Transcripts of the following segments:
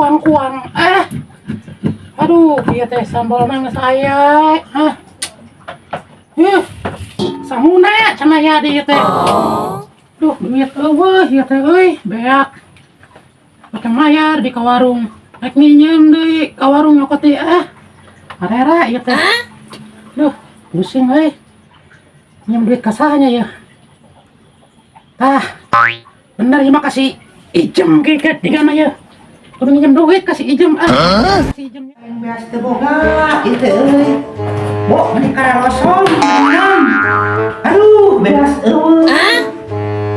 Kuang-kuang. Ah. Aduh, ieu teh sambal geus aya. Ah. Ih. Sanguna cenah ya di ieu teh. Duh, duit eueuh ieu teh euy, beak. Pake mayar di ka warung. Rek minjem deui ka warung nyokot deui ah. Arera ieu teh. Duh, pusing euy. Minjem duit ka saha nya ya. Tah. Bener ieu mah kasih ijem ge digana ya. Kudu minjem duit kasih ijem ah. Kasih ijem. Aing beas teu boga ieu teh euy. Bo meni kararosong minum. Aduh, beas eueuh.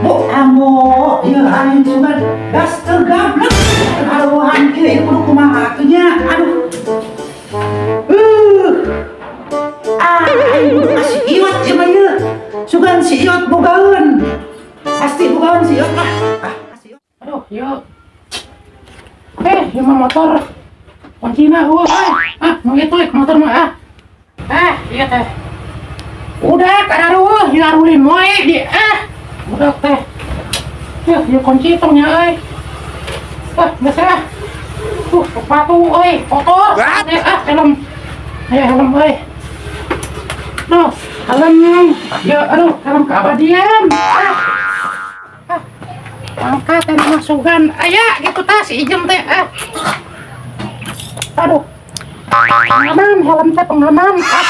Bo ambo ieu aing sugan gas teu gablek. Aduhan ieu ieu kudu kumaha atuh nya. Aduh. Ah, aing kudu ka si Iot ieu mah ieu. Sugan si Iot bogaeun. Pasti bogaeun si Iot lah. Ah, si Iot. Aduh, yuk. Eh, ieu mah motor. Kuncina eueuh euy. Ah, nu itu motor mah ah. Eh, iya teh. Udah kararueuh ieu arulin wae di ah. Udah teh. Yeuh, ieu kunci tong nya euy. Ah, geus ah. Sepatu euy, kotor. Eh, ah, helm. Ayo helm euy. Duh, helm. Ya, aduh, helm keabadian. Ah. Ah. Angkat teh masukan. Aya gitu tah si ijem teh ah. Aduh. Pengaman, helm teh pengaman. Ah.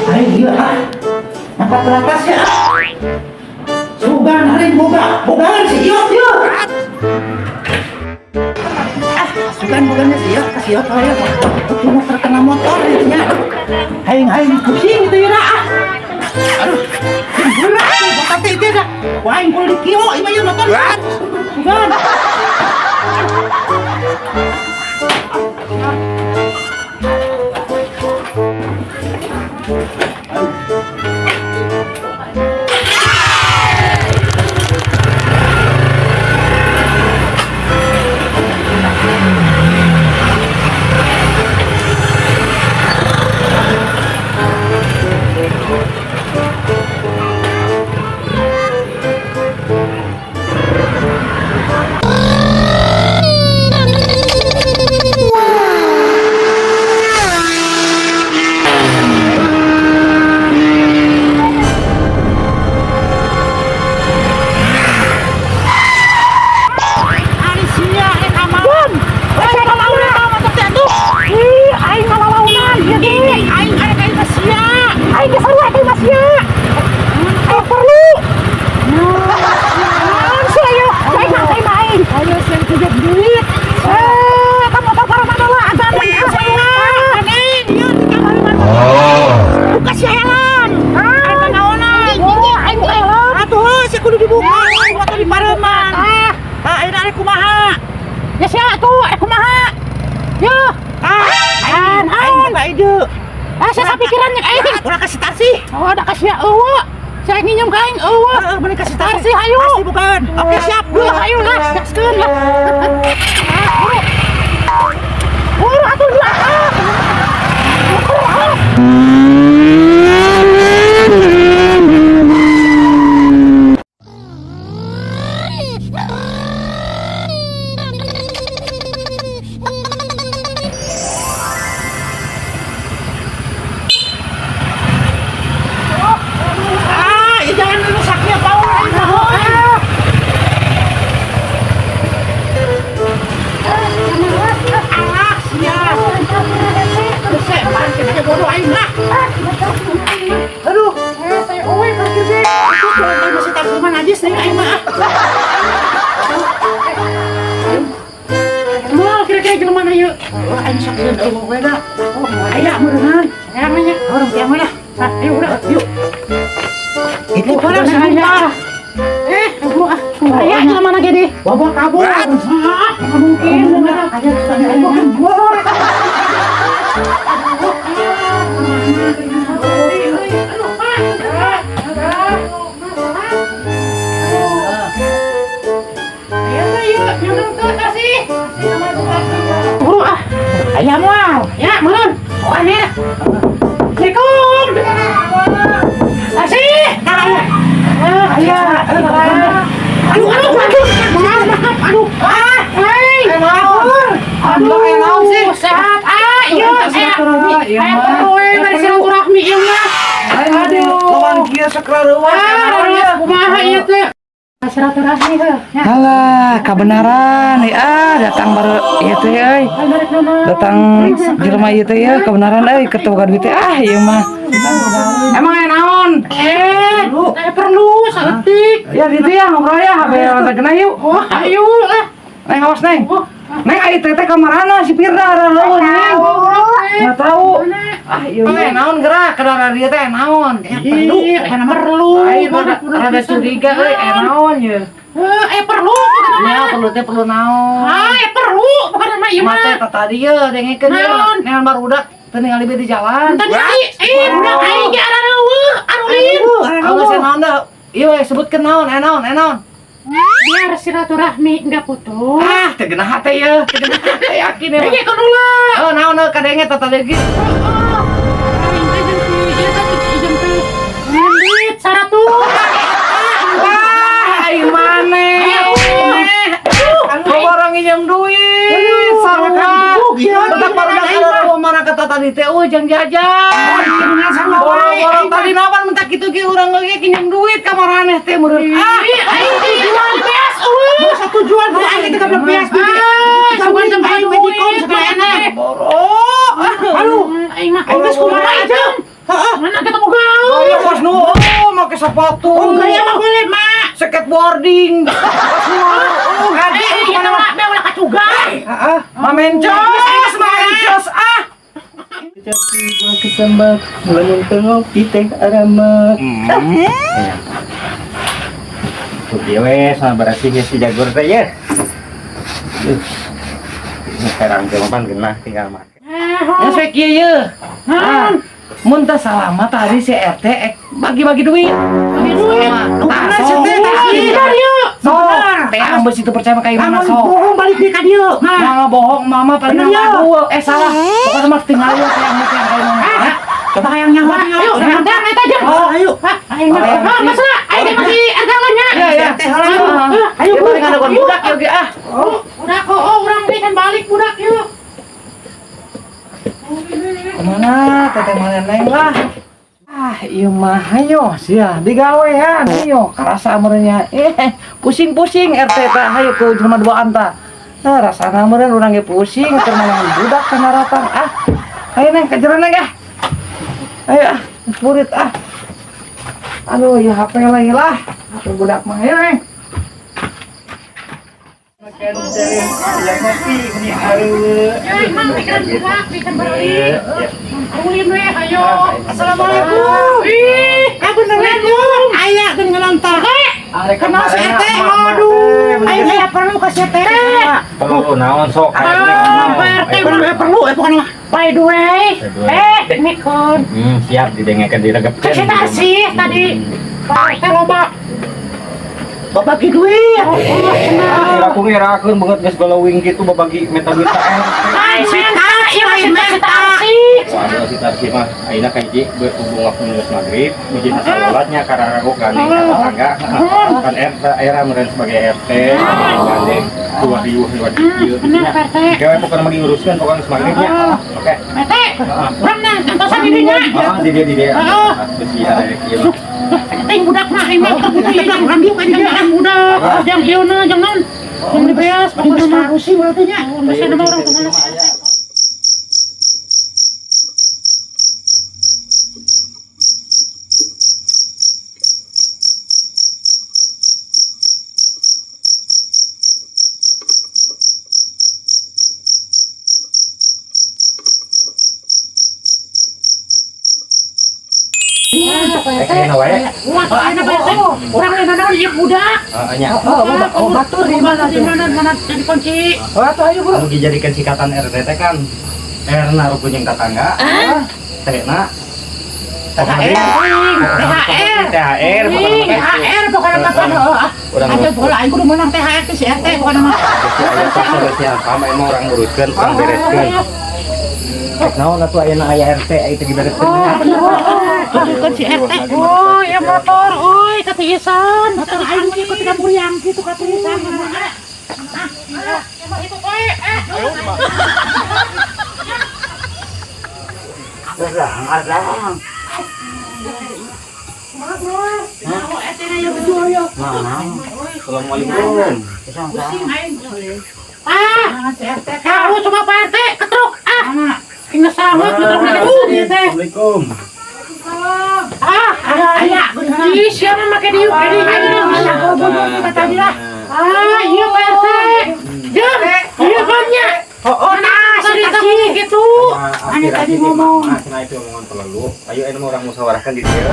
Aing ieu ah. Angkat ke atas ya. Sugan aing boga, bogaan si Iot ieu. Ah, sugan boganya si Iot, si Iot aya. Cuma terkena motor ieu nya. Aing aing pusing itu ya ah. Aduh. Berat tuh boga teh ieu dah. Wah, aing kudu di kilo ieu mah ieu motor. Sugan. Ya sia tuh, kumaha? Yo. Ah, aing boga ide. Ah, saya pikirannya aing. Urang kasih tarsi. Oh, ada kasih eueuh. Saya nginjem ka aing eueuh. Heeh, mending kasih tarsi hayu. Pasti bukan. Oke, siap. Duh, hayu lah, gaskeun lah. Buru atuh lah. Ah, ya jangan rusaknya Paul. Ah, siap. Saya parkir aja bodoh aing lah. Aduh, Saya eueuh parkir ge. itu kalau aing masih taksi mah najis nih aing mah. Moal kira-kira jelema mana ieu? Oh, aing sok sieun eueuh we da. Oh, aya meureunnan. Yang nanya. Orang tiang mana? Ah, ayo udah, Yuk. Itu Udah, barang saya. Eh, buru ah. Aya jelema mana ge deh? Bawa kabur. Ah, nggak mungkin. Aya kabur. Aduh, Pak. Buru ah. Aya moal. Ya, meureun. Oh, aneh. Assalamualaikum. Iya. Aduh, aduh, aduh. Maaf, maaf. Aduh. Ah, hei. Aduh, Aduh, naon sih? Sehat. Ah, iya. Iya, Eh, mah. perlu we bari silaturahmi ieu mah. Aduh. Lawan kieu sakrareuwas Ah, ya. kumaha ieu teh? Silaturahmi heuh. Ya. Alah, kebenaran nih ah datang baru ieu teh euy. Datang jelema ieu teh ya kebenaran euy ketua duit teh ah ieu mah. Emang aya naon? Eh, eh perlu saeutik. Ya gitu ya ngobrol ya HP kena yuk. Oh, ayo lah. Neng awas neng. Oh, Neng ai teh teh kamarana si Firda rareuweun neng. Enggak tahu. Ah ieu mah naon gerak kadara dia teh naon? Perlu, eh perlu. Aing rada curiga euy eh naon ye. Eh, perlu. Ya perlu teh perlu naon. Ah, eh perlu, bukan nama ieu Mah teh mah. tadi ye dengekeun ye. Naon? Nean barudak teu ningali di jalan. Tadi eh budak aing ge arareuweuh, arulin. Kalau saya naon dah, iya we, sebutkeun naon, eh naon, eh naon. Biar silaturahmi enggak putus. Ah, teu geunah hate ye, teu geunah hate yakin ya. Ini kan ulah. Oh, naon euy kadenge teh tadi ge. Aing teh jeung si ieu teh jeung teh duit 100. Wah, ai maneh. Kau orang nginjem duit, sarua. Tetap barudak kalau mana kata tadi teh, euy jang jajan. Borong-borong tadi naon mentak kitu ge urang ge kinjem duit ka maraneh teh meureun. Ah, Aing teh jual beas eueuh. Satu jual tuh aing teh goblok beas duit. Ah, sugan jeung Aing duit magicom borong. Aduh, aing mah aing geus kumaha jeung. Mana ketemu gaul. Oh, bos nu, oh, make sepatu. Oh, gaya mah boleh, Mak. Skateboarding. Bos nu, oh, Eh, ieu mah be ulah kacugan. Heeh, mamencos, mamencos ah. Buah kesambak, lamun teu ngopi teh arama. Tuh dia we sama berarti si jagur teh ya. Sekarang teh mapan genah tinggal make. Ya saya kieu ye. Ah, mun teu salah mah tadi si RT ek bagi-bagi duit. Bagi duit. Tah, si sok. RT tadi. Bener yuk. Sok, teh ambes itu percaya ka imana Lamun sok. bohong balik di ka dieu. Mah. Mama bohong, mama paling Bener, ya. aduh, eh salah. Pokoknya mah tinggal yuk teh ambes yang ka imana. Ya. Coba hayang nyaho. Ayo, nantang eta jeung. Oh, ayo. Hah, aing mah. Ah, masalah aing teh masih agalanya. Iya, iya. Teh heula. Ayo balik ada budak yuk ge ah. Oh, budak oh, oh, urang deui kan balik budak yuk. Kemana teteh mana neng lah. Ah, iya mah ayo sia digawean ayo karasa meureunnya. Eh, pusing-pusing RT tah hayu ke jelema duaan tah. Nah, rasana meureun urang ge pusing keur malangan budak kana ratang. Ah. Ayo neng kejaran neng ah. Ayo ah, purit ah. Aduh, ya HP lagi lah. HP budak mah ayo neng. Makan teh, ya kopi ini areueuh. Ya, emang mikiran budak, mikiran balik. Arulin we, ayo. Assalamualaikum. Ih, Ah beneran yo. Aya geun ngelontar. Kenal si RT. Aduh, aing aya perlu ka si RT. Perlu naon sok Ah, Pak RT Perlu perlu eh bukan mah. By the way, By the way. eh, Nikon. Hmm, siap didengekeun diregepkeun. Kasih tarsih tadi. Pak RT loba. Babagi duit. Oh, oh, cenah. Aku ngerakeun banget geus glowing gitu babagi meta duit ta RT. Ai, minta, ieu masih kasih tarsih. Waduh si Tarsi mah ayeuna ka hiji berhubung waktu geus magrib, hiji salatnya karena aku gandeng ka tetangga. Kan RT era meureun sebagai RT gandeng dua riuh dua ieu. Bener, Pak RT. Oke, we pokokna mah diuruskeun pokokna geus magribnya. Oke. RT, urang nah, antosan di dinya. Ah, di dia di dia. Heeh. Besi ada ieu mah. Ting budak mah aing mah terbutuh ieu urang dieu kan jeung budak, jeung ieu na, jeung naon. Jeung dibeas, pokokna mah. Harusi berarti nya. Masih ada orang kemana sih? Eh, kayakna wae. Wah, ayeuna Pak RT. Urang lain naon ieu budak. Heeh nya. Oh, batur di mana? Di mana? Mana jadi kunci? Oh, atuh ayo bro. Anu dijadikan sikatan RT teh kan R na rukun jeung tetangga. T na THR. THR Ih, THR pokoknya mah kan. Urang Ada bola aing kudu menang THR teh si RT pokoknya mah. aya sama emang orang nguruskeun, orang bereskeun. Rek naon atuh ayeuna aya RT aya teh dibereskeun. Oh, bener. Tuturkeun si RT. Oh, ya motor euy katiisan. Motor aing kieu ku tidak muriang kitu katiisan. Ah, emang itu koe eh. Arang. Assalamualaikum. Ah, kamu cuma Pak RT ketruk ah. Ingat sangat ketruk lagi teh. Assalamualaikum. Ah, aya. Ih, siapa make diuk di tadi lah. Ah, iya Pak RT. Jam, iya banyak. Oh, nah, cerita gitu. Aneh tadi ngomong. Nah, itu omongan terlalu. Ayo ini orang musyawarahkan di dia.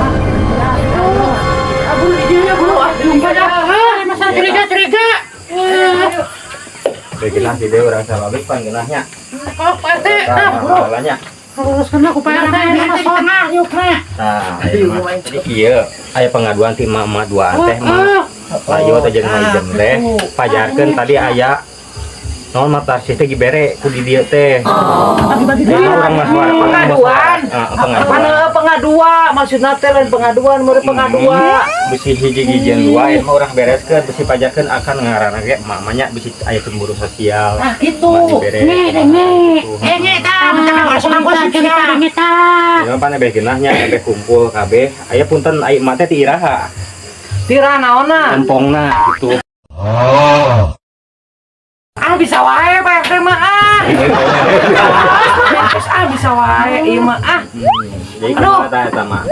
Abu di dia bro, ah, jumpa dah. Ah, masalah curiga-curiga. Gegenah di dia orang salah pan genahnya. Oh, Pak RT, nah, bro. Masalahnya. Terus kena ku Pak RT, ini mah tengah yukna. Nah, jadi kieu aya pengaduan ti emak-emak duaan teh mah. Layo teh jeung Ijem teh pajarkeun tadi aya naon mata sih teh dibere ku di dieu teh. Bagi-bagi Jadi orang mah suara Pengaduan. Pengaduan. Mana pengadua maksudna teh lain pengaduan murid pengadua. Bisi hiji gijian dua ieu mah urang bereskeun bisi pajarkeun akan ngaranna ge mamanya bisi aya cemburu sosial. Ah, gitu. Emak dibere. Nih, nih. Eh, nih, tah, macam orang sosial nih, tah. Ya pan beh geunahnya beh kumpul kabeh. Aya punten aya emak teh ti iraha. Tira naonna? Lempongna gitu. Ah bisa wae Pak RT mah ah. Ah bisa wae ieu mah ah. Jadi kumaha tah eta mah?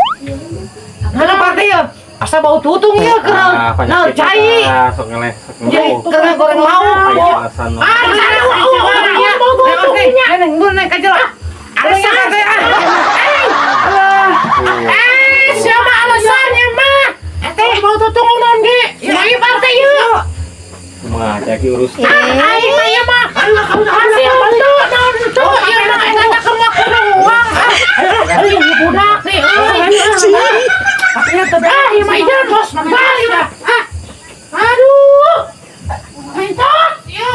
Mana Pak RT ya? Asa bau tutung ya keur Ah, nah cai. Sok ngeleh, sok Ya ngeluh. keur goreng lauk. Aya alasan mah. Ah, sana, bau tutungnya. Neng, neng, neng kajer ah. Alasan Pak RT ah. Eh, siapa alasannya mah? Eh, bau tutung naon ge? Ieu Pak RT ieu. Kumaha caki urus. Ah, aing mah ieu mah. Hasil tuh naon tuh ieu mah eta teh keur ngaku uang. Ah, aduh budak nih euy. Ah, ieu mah ieu bos, bal ieu mah. Ah. Aduh. Minta, ieu.